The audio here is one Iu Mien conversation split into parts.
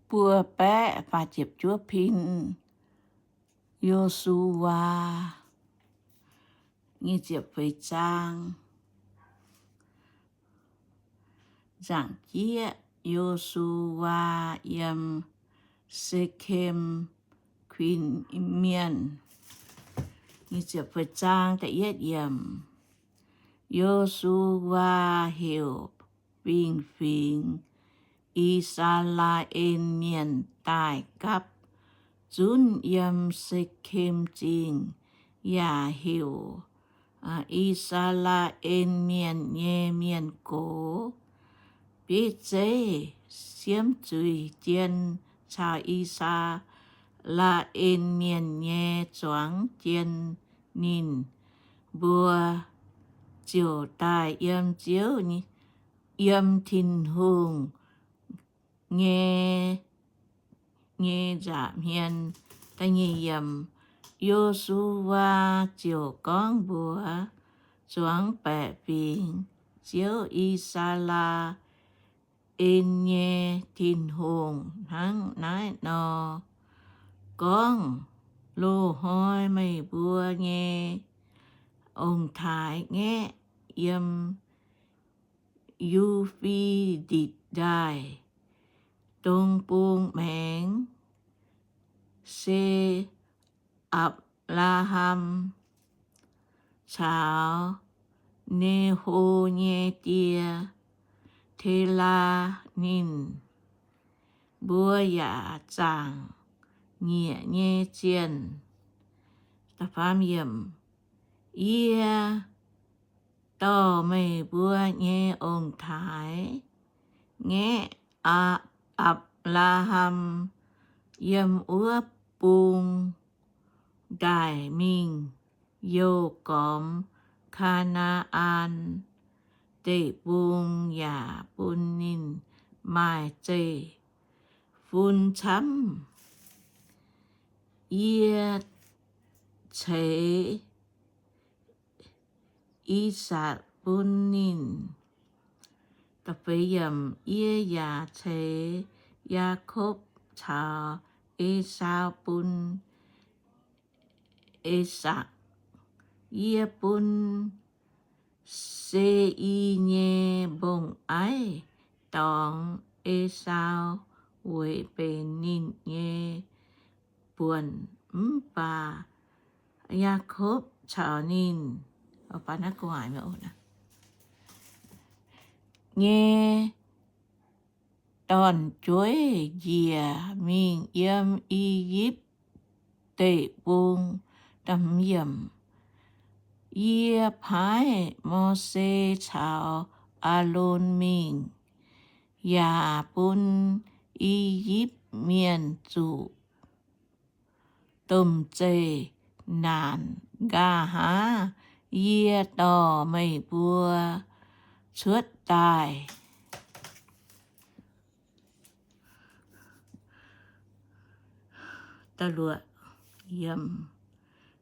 buo baeqv faah ziepc juov pin. Yo^su^waa, nyic ziepc feix zaang. Nzaangc jieqv, Yo^su^waa yiem Se^kem kuinx mienh. Nyic ziepc feix zaang da'yietv yiemc. Yo^su^waa heuc fingx-fingx I^saa^laa^en Mienh daaih gapv zunv yiem Se^kem Zingh, yaac heuc I^saa^laa^en Mienh nyei mienh gox bieiv zeiv, siemv zuiz jien caux I^saa^laa^en Mienh nyei zuangx jien. Ninh mbuo ziouc daaih yiem Ziouv, yiem Tin-Hungh nyei, nyei nza'hmien. Yo^su^waa ziouc gorngv mbuox zuangx baeqc fingx, Ziouv, I^saa^laa^en nyei Tin-Hungh, hnangv naaiv nor gorngv, Loz-hnoi meih mbuo nyei ong-taaix ngaeqv yiem Yu^fe^ditc Ndaaih dong bung maengx, se Apc^laa^ham caux Ne^ho nyei die, Telaa. Ninh mbuo yaac zaangc nyiec nyei zienh. Yie dorh meih mbuo nyei ong-taaix ngaeqv Apc^laa^ham yiem wuov bung ndaaih mingh youh gormx Kaa^naa^an Deic-Bung, yaac bun ninh maaih zeiv-fun camv. Yie ceix I^sakc bun ninh. Yie yaac ceix Yaakopv caux Esaau bun I^sakc. Yie bun Se^i nyei mbong-aiv dorngx Esaau weic benx ninh nyei buonc. Mv baac Yaakopv caux ninh nyei dorn-jueiv njiec mingh yiem I^yipv Deic-Bung. Yie paaiv Mose caux Aalon mingh, yaac bun I^yipv Mienh zuqc domh zeih naanc. Nqa'haav yie dorh meih mbuo cuotv daaih.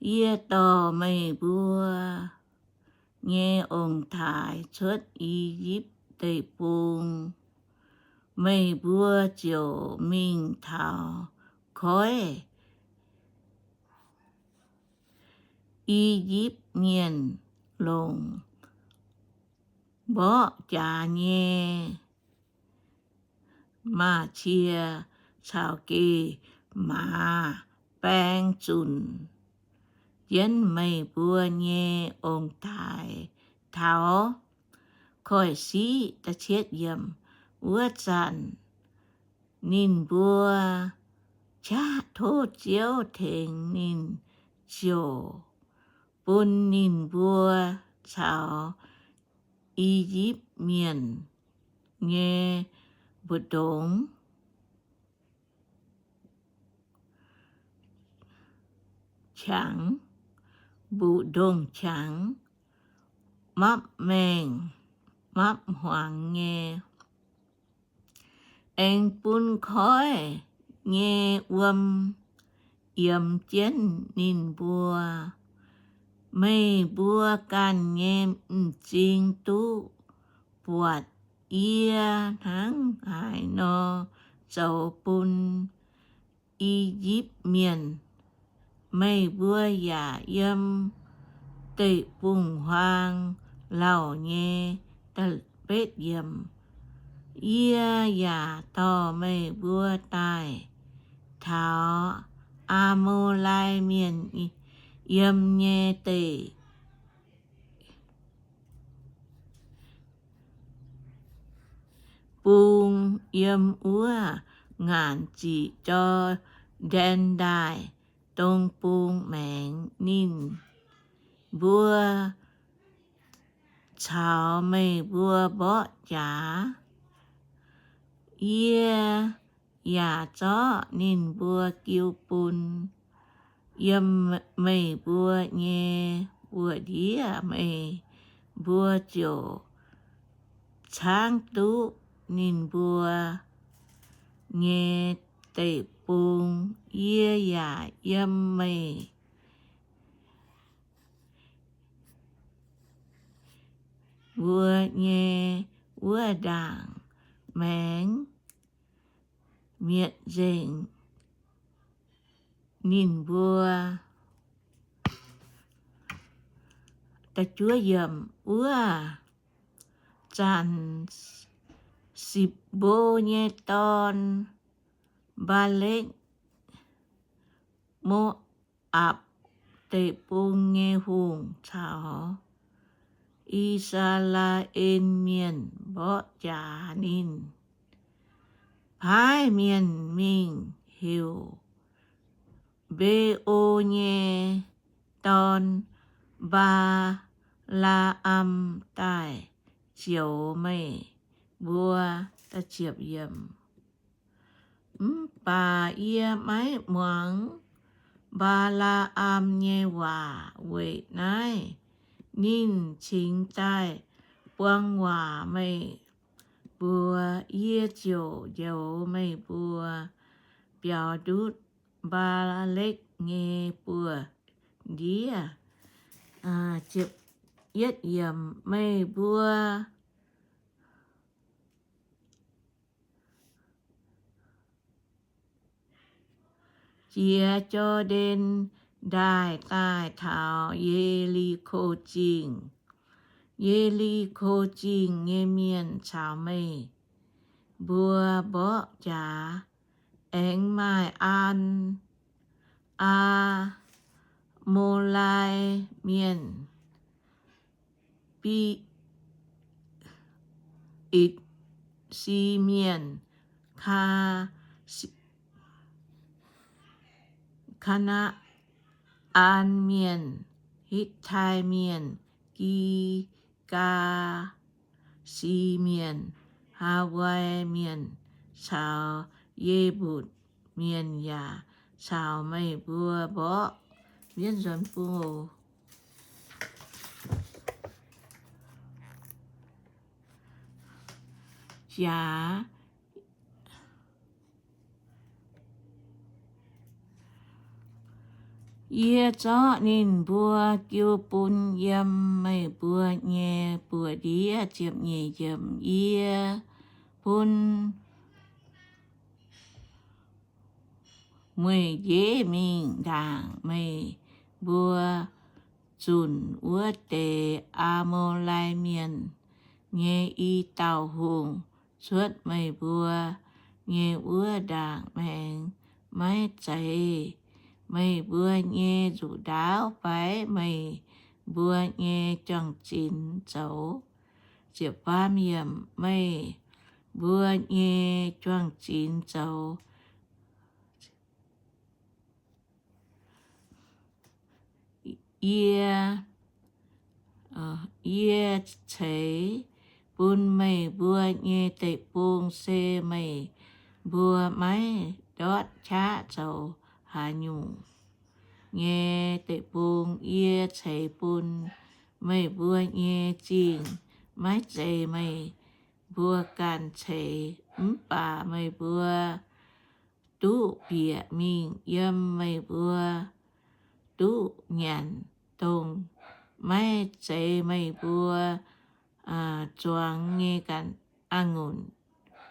Yie dorh meih mbuo nyei ong-taaix cuotv I^yipv Deic-Bung. Meih mbuo ziouc mingh taux koiv I^yipv Mienh longc mborqv jaax nyei maaz-cie caux geh maaz baeng zunc jienv meih mbuo nyei ong-taaix taux koiv-siqv. Wuov zanc ninh mbuo qaqv tov Ziouv tengx ninh, ziouc bun ninh mbuo caux I^yipv Mienh nyei mbu'ndongx qangx, mbu'ndongx-qangx, mapv maengh mapv hmuangx nyei. Aengx bun koiv nyei wuom yiemx jienv ninh mbuo. Meih mbuo ganh nyei m'zing duqv buatc yie hnangv haaix nor zoux bun I^yipv Mienh, meih mbuo yaac yiem deic-bung-huaang lauh nyei. Yie yaac dorh meih mbuo daaih taux Aa^mo^lai Mienh yiem nyei deic bung, yiem wuov ngaanc ziqc Jor^ndaen Ndaaih dong bung maengx. Ninh mbuo caux meih mbuo mborqv jaax. Yie yaac zorqv ninh mbuo jiu bun yiem meih mbuo nyei buoz-ndiev. Meih mbuo ziouc caangv duqv ninh mbuo nyei deic-bung. Yie yaac yiem meih mbuo nyei wuov ndaangc maengx mietc nzengc ninh mbuo. Wuov zanc Sipc^mbo nyei dorn, Mbaalekv, Mo^apc Deic-Bung nyei hungh, caux I^saa^laa^en Mienh mborqv jaax ninh, paaiv mienh mingh heuc Mbe^o nyei dorn, Mbaa^laa^am, daaih zioux meih mbuo. Mv baac yie maiv muangx Mbaa^laa^am nyei waac. Weic naaiv ninh cingx daaih buang waac meih mbuo. Yie ziouc njoux meih mbuo biaux ndutv Mbaalekv nyei buoz-ndiev. Meih mbuo jiex Jor^ndaen Ndaaih daaih taux Ye^li^ko Zingh. Ye^li^ko Zingh nyei mienh caux meih mbuo mborqv jaax. Aengx maaih Aa, Aa^mo^lai Mienh, Bi, itc si Mienh, Kaa, Kaa^naa^an Mienh, Hitv^tai Mienh, Gi, Gaa, si Mienh, Haawai Mienh caux Ye^mbutc Mienh yaac caux meih mbuo mborqv. Mienv nzuonx bung oc. Jaax. Yie zorqv ninh mbuo jiu bun yiem meih mbuo nyei buoz-ndiev. Ziepc nyeic yiemc. Yie bun mueic njiec mingh ndaangc meih mbuo zunc wuov deix Aa^mo^lai Mienh nyei i dauh hungh cuotv meih mbuo nyei wuov ndaangc maengx. Maiv zeiz meih mbuo nyei nzuqc ndaauv fai meih mbuo nyei juang-zinx zoux. Meih mbuo nyei juang-zinx zoux. Yie, yie ceix bun meih mbuo nyei deic-bung se meih mbuo maiv ndortv qaqv zoux haaix nyungc nyei deic-bung. Yie ceix bun meih mbuo nyei zingh maiv zeiz meih mbuo ganh ceix, mv baac meih mbuo duqv bieqc mingh yiem meih mbuo duqv nyanc dongh maiv zeiz meih mbuo zuangx nyei ganh a'ngunc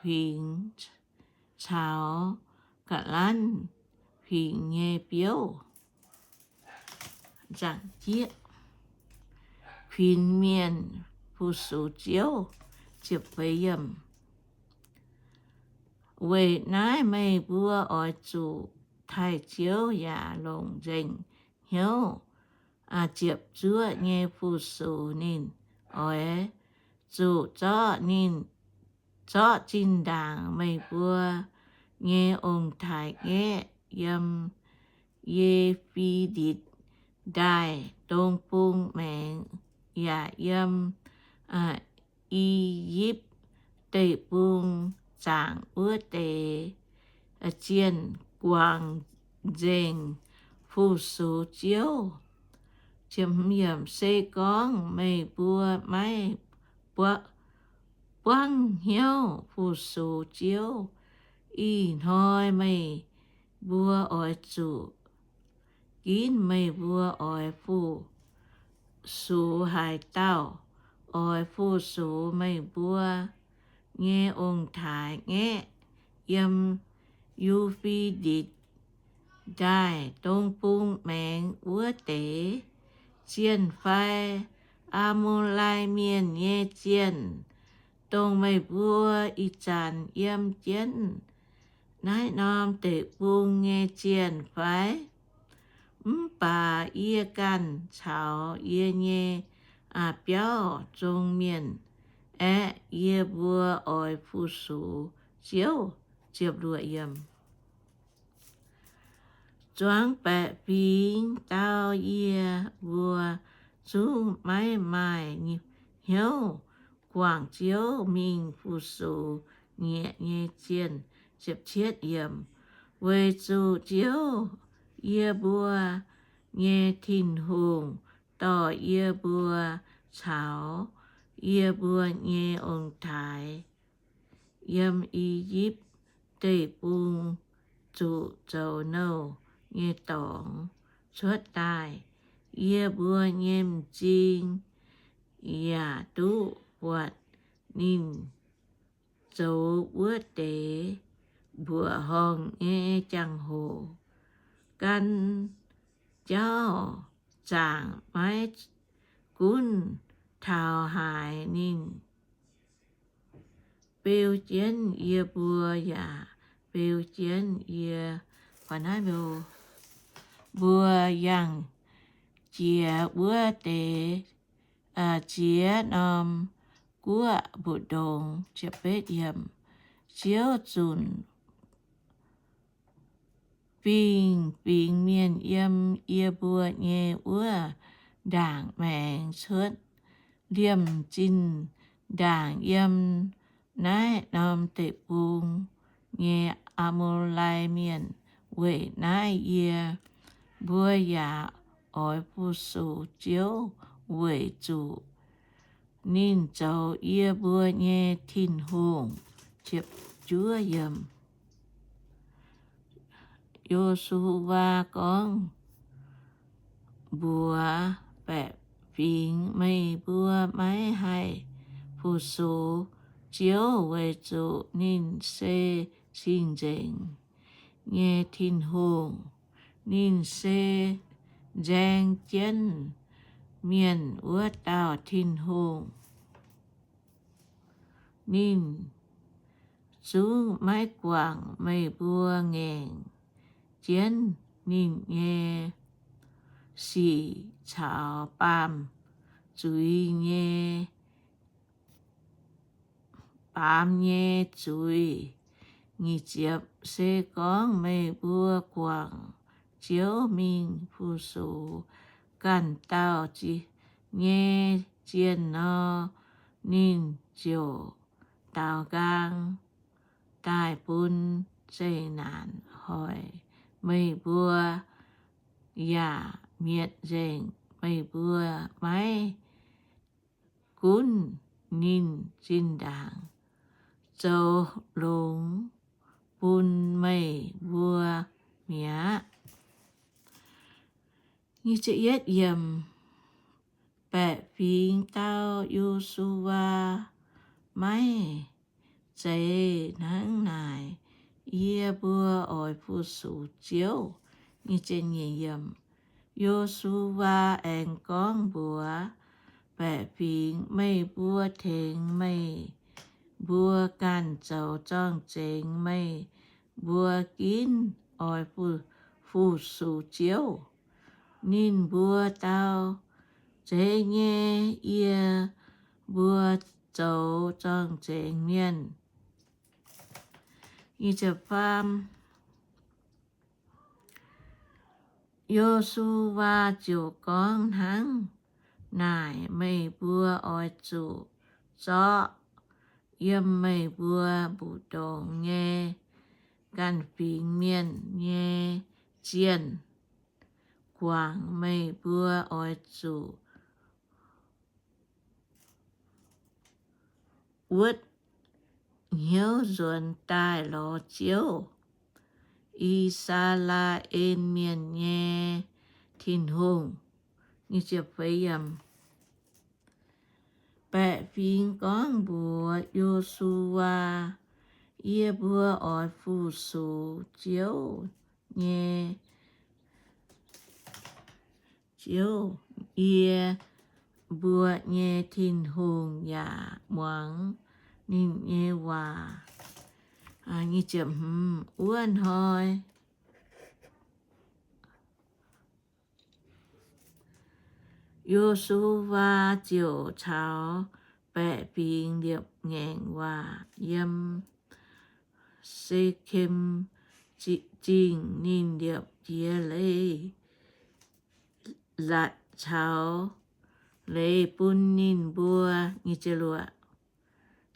huingx caux ga'lanv huingx nyei biouv. Kuinx mienh fu-sux Ziouv. Weic naaiv meih mbuo oix zuqc taaih Ziouv yaac longc nzengc hnyouv ziepc zuoqv nyei fu-sux ninh. Oix zuqc zorqv ninh, zorqv zinh ndaangc meih mbuo nyei ong-taaix-ngaeqv yiem Ye^fi^ditc Ndaaih dong bung maengx, yaac yiem I^yipv Deic-Bung zaangc wuov deix zienh guangc nzengc fu-sux Ziouv. Se gorngv meih mbuo maiv buangv hnyouv fu-sux Ziouv, ih hnoi meih mbuo oix zuqc ginv meih mbuo oix fu-sux haaix dauh. Oix fu-sux meih mbuo nyei ong-taaix-ngaeqv yiem Yu^fe^ditc Ndaaih dong bung maengx wuov deix zienh fai Aa^mo^lai Mienh nyei zienh, dongh meih mbuo ih zanc yiem jienv naaiv norm deic-bung nyei zienh fai? Mv baac yie ganh caux yie nyei biauv zong mienh aeqv, yie mbuo oix fu-sux Ziouv. Zuangx baeqc fingx dau yie mbuo zungv maiv maaih hnyouv guangc Ziouv mingh fu-sux nyiec nyei zienh. Weic zuqc Ziouv, yie mbuo nyei Tin-Hungh, dorh yie mbuo caux yie mbuo nyei ong-taaix yiem I^yipv Deic-Bung zuqc zoux nouh nyei dorngx cuotv daaih. Yie mbuo nyei m'zing yaac duqv buatc ninh zoux wuov deix mbuoqc horngh nyei jangx-hoc. Gan jauv zaangc maiv gunv taux haaix, ninh beu jienv yie mbuo yaac beu jienv yie mbuo yangh jiex wuov deix ziex norm guoqv mbu'ndongx. Ziouv zunc fingx-fingx mienh yiem yie mbuo nyei wuov ndaangc maengx cuotv, liemh zinh ndaangc yiem naaiv norm deic-bung nyei Aa^mo^lai Mienh. Weic naaiv yie mbuo yaac oix fu-sux Ziouv, weic zuqc ninh zoux yie mbuo nyei Tin-Hungh. Yo^su^waa gorngv mbuox baeqc fingx, Meih mbuo maiv haih fu-sux Ziouv, weic zuqc ninh se cing-nzengc nyei Tin-Hungh. Ninh se nzaeng jienv mienh wuov dauh Tin-Hungh. Ninh zungv maiv guangc meih mbuo ngaengc jienv ninh nyei sic caux baamh zuiz nyei, baamz nyei zuiz. Nyic ziepc, Se gorngv meih mbuo guangc Ziouv mingh fu-sux ganh dauh nyei zienh nor, ninh ziouc daaux nqaang daaih bun zeqc naanc hoic meih mbuo yaac mietc nzengc meih mbuo. Maiv gunv ninh zinh ndaangc zoux longx bun meih mbuo mi'aqv. Baeqc fingx dau Yo^su^waa, Maiv zeiz hnangv naaic, yie mbuo oix fu-sux Ziouv. Yo^su^waa aengx gorngv mbuox baeqc fingx, Meih mbuo tengx meih mbuo ganh zoux zorng-zengx, meih mbuo ginv oix fu-sux Ziouv. Ninh mbuo dau, Zeiz nyei, yie mbuo zoux zorng-zengx mienh. Yo^su^waa ziouc gorngv, Hnangv naaic meih mbuo oix zuqc zorqv yiem meih mbuo mbu'ndongx nyei ganh fingx mienh nyei zienh guangc. Meih mbuo oix zuqc wuotv hnyouv nzuonx daaih lorz Ziouv, I^saa^laa^en Mienh nyei Tin-Hungh. Baeqc fingx gorngv mbuox Yo^su^waa, Yie mbuo oix fu-sux Ziouv nyei, Ziouv, yie mbuo nyei Tin-Hungh, yaac muangx ninh nyei waac. Wuov hnoi Yo^su^waa ziouc caux baeqc fingx liepc ngaengc waac yiem Se^kem Zingh. Ninh liepc jiez leiz-latc caux leiz bun ninh mbuo.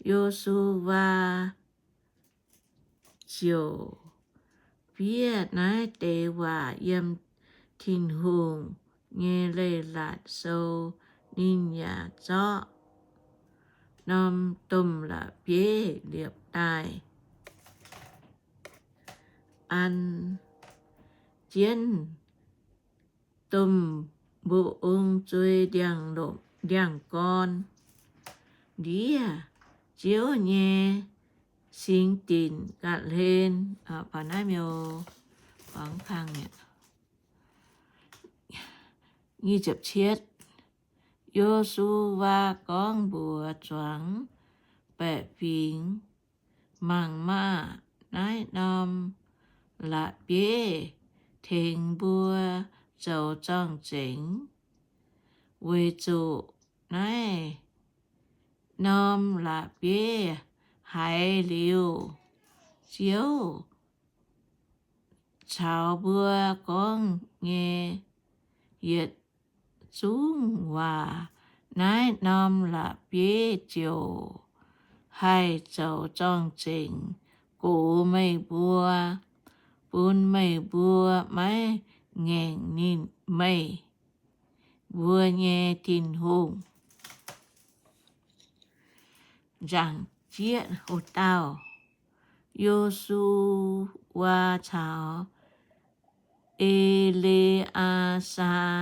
Yo^su^waa ziouc fiev naaiv deix waac yiem Tin-Hungh nyei leiz-latc sou. Ninh yaac zorqv norm domh la'bieiv liepc daaih an jienv domh mbu'ong zuei ndiangx-gorn ndiev Ziouv nyei singx dinc ga'hlen. Yo^su^waa gorngv mbuox zuangx baeqc fingx, Mangc maah! Naaiv norm la'bieiv tengx mbuo zoux zorng-zengx, weic zuqc naaiv norm la'bieiv haiz liuz Ziouv caux mbuo gorngv nyei yietc zungv waac. Naaiv norm la'bieiv ziouc haih zoux zorng-zengx gox meih mbuo, bun meih mbuo maiv ngaengc ninh, meih mbuo nyei Tin-Hungh. Nzaangc jieqv ho dauh, Yo^su^waa caux E^le^aa^saa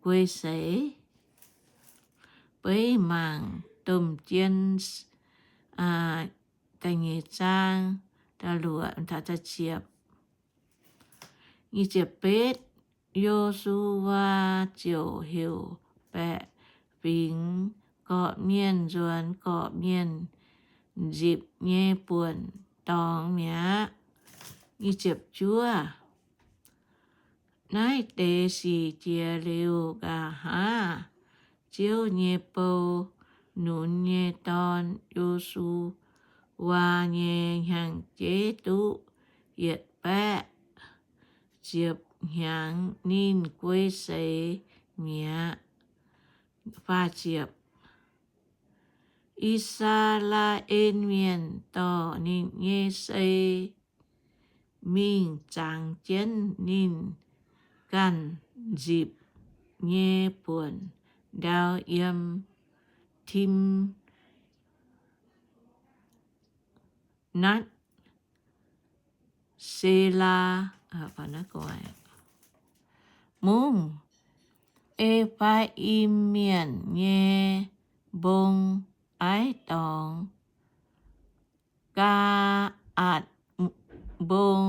guei seix. Beiv mangc domh jien da'nyeic zaang da'luoqc, Yo^su^waa ziouc heuc baeqc fingx, gorqv-mienh nzuonx gorqv-mienh nzipc nyei buonc dorngx mi'aqv. Naaiv deix sic jiex liuz nqa'haav, Ziouv nyei bou, Nun nyei dorn, Yo^su^waa nyei hnyangx-jeiv duqv yietc baeqv ziepc hnyangx, ninh guei seix mi'aqv. I^saa^laa^en Mienh dorh ninh nyei sei mingh zangx jienv ninh ganh nzipc nyei buonc ndau yiem Timnat-Seraa. Mungv E^faa^im Mienh nyei mbong aiv dorngx.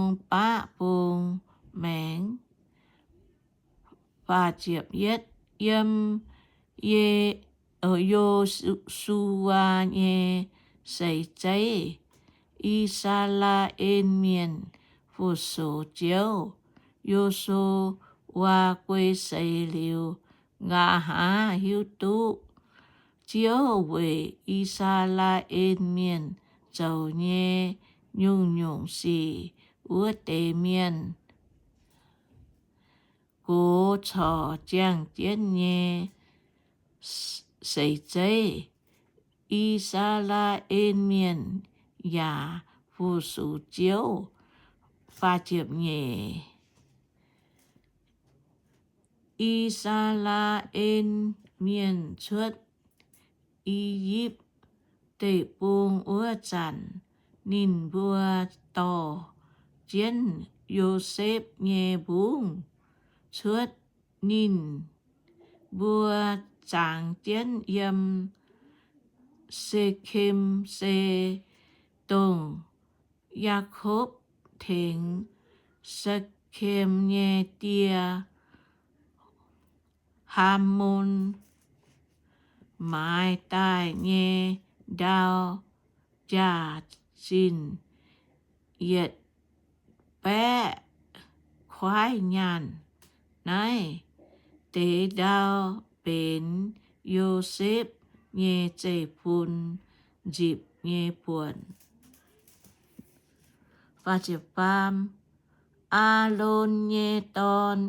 bung baqv bung maengx. Yiem Ye- Yo^su^waa nyei seix zeiv. I^saa^laa^en Mienh fu-sux Ziouv. Yo^su^waa guei seix liuz, nqa'haav hiuv duqv Ziouv weic I^saa^laa^en Mienh zoux nyei nyungc-nyungc sic wuov deix mienh gox corc ziangh jienv nyei seix zeiv. I^saa^laa^en Mienh yaac fu-sux Ziouv. Nyeic, I^saa^laa^en Mienh cuotv I^yipv Deic-Bung wuov zanc, ninh mbuo dorh jienv Yosepv nyei mbungv cuotv. Ninh mbuo zangx jienv yiem Se^kem, se dongh Yaakopv tengx Se^kem nyei die, Haamon, maaiz daaih nyei ndau, jaax-zinh yietc baeqv kuaaiv nyaanh. Naaiv deix ndau benx Yosepv nyei zeiv-fun nzipc nyei buonc. Aalon nyei dorn,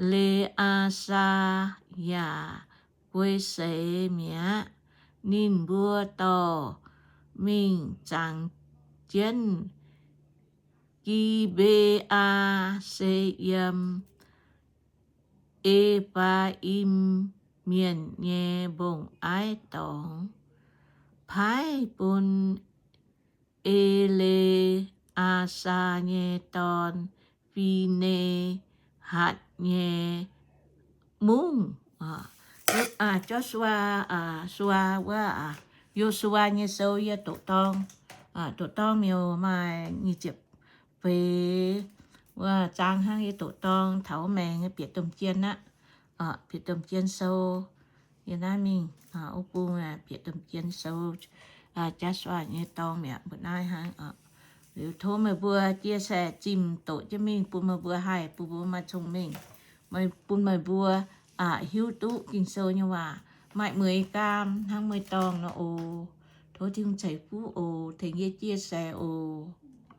E^le^aa^saa, yaac guei seix mi'aqv. Ninh mbuo dorh mingh zangx jienv Gi^mbe^aa, se yiem E^faa^im Mienh nyei mbong-aiv-dorngx, paaiv bun E^le^aa^saa nyei dorn, Fi^ne^hatc, nyei mungv. Josua, Sua wuov, Yo^su^waa nyei sou yie doqc dorng, doqc dorng miuc maaih nyic ziepc feix wuov zaang hnangv. Yie doqc dorng taux maengx bieqc domh jien aqv, bieqc domh jien sou. Yie naaiv mingh wuov bung bieqc domh jien sou, Josua nyei dorng mi'aqv, mbuo naaiv hnangv. Liuz tov meih mbuo jiex saeng zimh doqc jienv mingh bun meih mbuo haih, bun mbuo maaih cong-mengh, bun meih mbuo hiuv duqv Ging-Sou nyei waac maaih mueiz gaam hnangv meih dorngh nor oc. Tov Tin-Hungh ceix fuqv oc. Tengx yie jiex saeng oc.